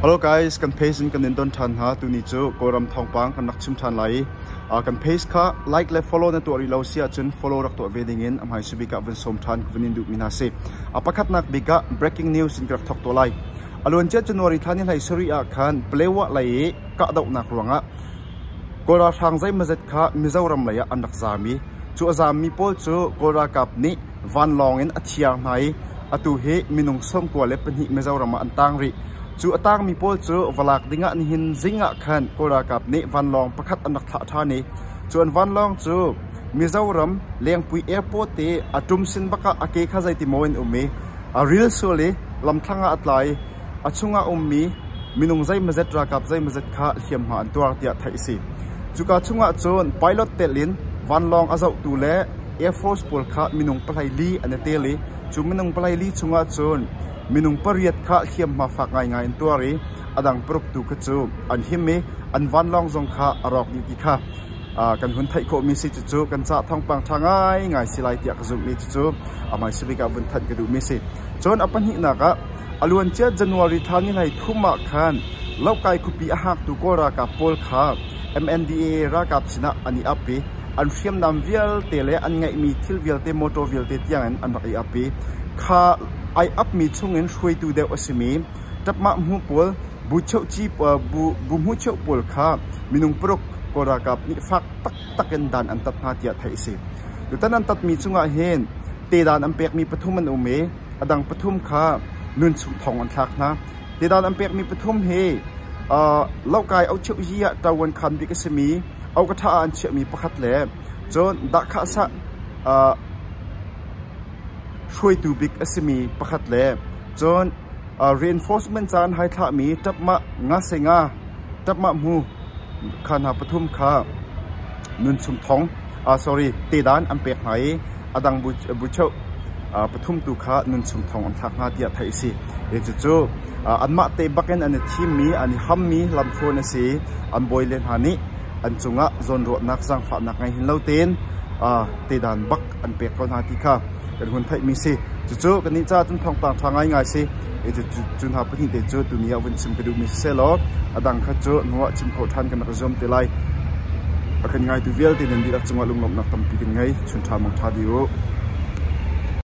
Hello guys, kan page in kan in don ṭhan hna. Tuni cu Kawlram thawngpang kan rak chim ṭhan lai i kan page kha like le follow na tuah rih lo si ahcun follow rak tuah ve ding in a hmaisu bik ah vun sawm ṭhan ka vun in duhmi hna si. A pakhatnak bik ah breaking news in ka rak thawk tuah lai. A luancia January thla ni hlei sarih ah khan Palewa lei i kahdohnak ruangah Kawl ralhrang zeimawzet kha Mizoram lei ah an rak zaam i cu a zaammi pawl cu Kawl ralkap nih vanlawng in a thiar hna i atu hi minung 92 Mizoram ah an tang rih. Cu a tangmi pawl cu va lak dingah nihin zing ah khan Kawl ralkap nih vanlawng pakhat an rak thlah ṭhan i cu an vanlawng cu Mizoram Lengpui Airport i a ṭum sin bak ah a ke kha zeitimaw in um i a ril sual i lamthlang ah a tla i a chungah ummi minung zeimawzet ralkap zeimawzet kha hliamhma an tuar tiah theih a si. Cuka chungah cun pilot telh in vanlawng a zohtu le Air Force pawl kha minung pahleili an i tel i cu minung pahleili chungah cun minung pariat kha hliamhma fak ngaingai an tuar i a dang paruk tu kha cu an him i an vanlawng zong kha a rawk dih ti kha kan hun theih khawhmi si. Cucu kan ca thawngpang ṭha ngaingai si lai tiah ka zumh i cucu a hmaisabik ah vun thanh ka duhmi si. Cun a pahnihnak ah a luancia January thla ni hlei thum ah khan Lohkai khuapi a hngaktu Kawl ralkap pawl kha MNDAA ralkap sinah an i ap i an hriamnam vialte le an ngeihmi thil vialte motor vialte tiangin an rak i ap i kha ai apmi chungin hruaitu deuh a simi ṭapmah hmu pawl bu cheuhci bu hmu cheuh pawl kha minung paruk Kawl ralkap nih fak taktak in dan an tat hna tiah theih a si. Tutan an tatmi chungah hin tedan an pekmi pathum an um i a dang pathum kha nun chung thong an thlak hna. Tedan an pekmi pathum hi Lohkai Ocheuhyi ah ṭawan khan bik a simi Okatha ah an chiahmi pakhat le cun Dahkhahsah hruaitu bik a simi pakhat le cun reinforcement ca an hai thlahmi ṭapmah ngasenga ṭapmah hmu kha hna pathum kha nunchung thong sorry tedan an pek hna i a dang bucheu pathum tu kha nunchung thong an thlak hna tiah theih a si. Cucu anmah te bakin an i thimmi an i hammi lamthluan a si. An bawi le hna nih an cungah zawnruahnak zaangfahnak ngei hin lo tein tedan bak an pek ko hna ti kha kan hun theihmi si. Cucu kannih caah cun thawngpang ṭha ngaingai si. Cu hna pahnih te cu tuni ah vun chim ka duhmi siseh law a dang kha cu hnuah chim khawh ṭhan kan rak i zuam te lai. A kan ngaitu vialte nan dihlak cungah lunglawmhnak tampi kan ngei. Chun ṭha mang ṭha dih u.